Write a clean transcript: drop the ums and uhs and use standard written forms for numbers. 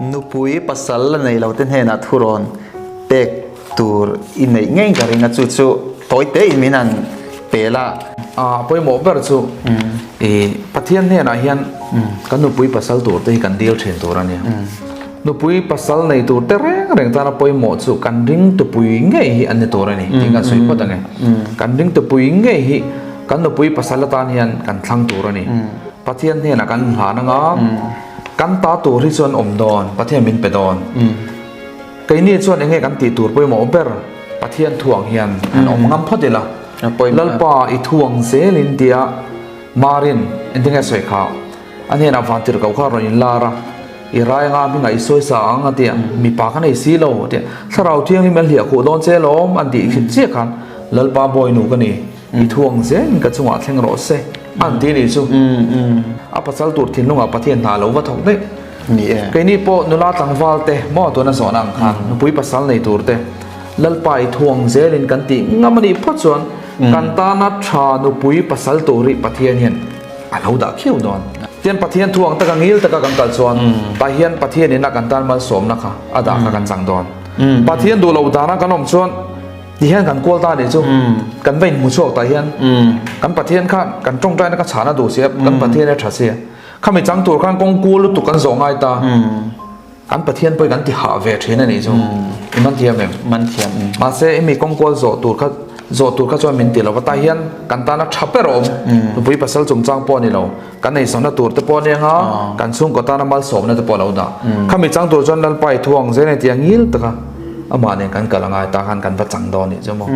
Nupui pasal la nei lo te hnenah thurawn pek tur i neih ngei ka ring a, chu chu tawi te in min han pel a. A pawimawh ber chu i Pathian hnenah hian kan nupui pasal tur te hi kan dil thin tur a nia. Nupui pasal nei tur te reng reng tana pawimawh chu kan ring tupui ngei hi an ni tur a ni tih kan sawi phawt ang e. Kan ring tupui ngei hi kan nupui pasal atan hian kan thlang tur a ni. Pathian hnenah kan hlan anga kan ta tur hi chuan awm dawn, Pathian min pe dawn. Keini chuan enge kan tih tur pawimawh ber Pathian thuang hian han awm ngam phawt ila. Lalpa i thuang zelin tia Marin engtin nge sawi kha? A hnenah vantir ko kha rawn inlar a, I rai anga hmingah i sawi sa ang a ti a, mipa ka nei si lo a ti a, Thlarau Thianghlim an hliah khuh dawn che lawm an tih hrilh chiah khan Lalpa bawinu ka ni, i thuang zelin ka chungah thleng rawh se an ti a nih chu. A pasal tur thinlungah Pathian hna lo va thawk daih. Keini pawh nula tlangval te maw tuna zawhna ang khan nupui pasal nei tur te Lalpa i thuang zelin kan tih ngam a nih phawt chuan kan tana tha nupui pasal tur hi Pathian hian A lo dah khiau dawn. Tian Pathian thu ang taka ngil taka kan kal chuan tah hian Pathian in a kan tan malsawmna kha a dah kha kan chang dawn. Pathian duh loh dana kan awm chuan ti hian kan kual ta nih chu kan va inhmu chhuak tah hian kan Pathian kha kan tawngtaina kha chhana duh si a, kan Pathian a tha si a. Khami chang tur khan kawng kul lutuk kan zawh ngai ta. Kan Pathian pawh hi kan ti hah ve thin a nih chu. I man thiam em? Man thiam. Mahse i mi kawng kual zawh tur kha zawh tur kha chuan min ti lo va. Tah hian kan tana tha ber a awm. Nupui pasal chungchang pawh a ni lo. Kan eizawnna tur te pawh a nia nga, kan chhungkaw tana malsawmna te pawh a lo dah. Khami chang tur chuan Lalpa i thu ang zel a ni tih a ngil tak a, amah nen kan kal a ngai ta khan kan va chang dawn nih chu maw.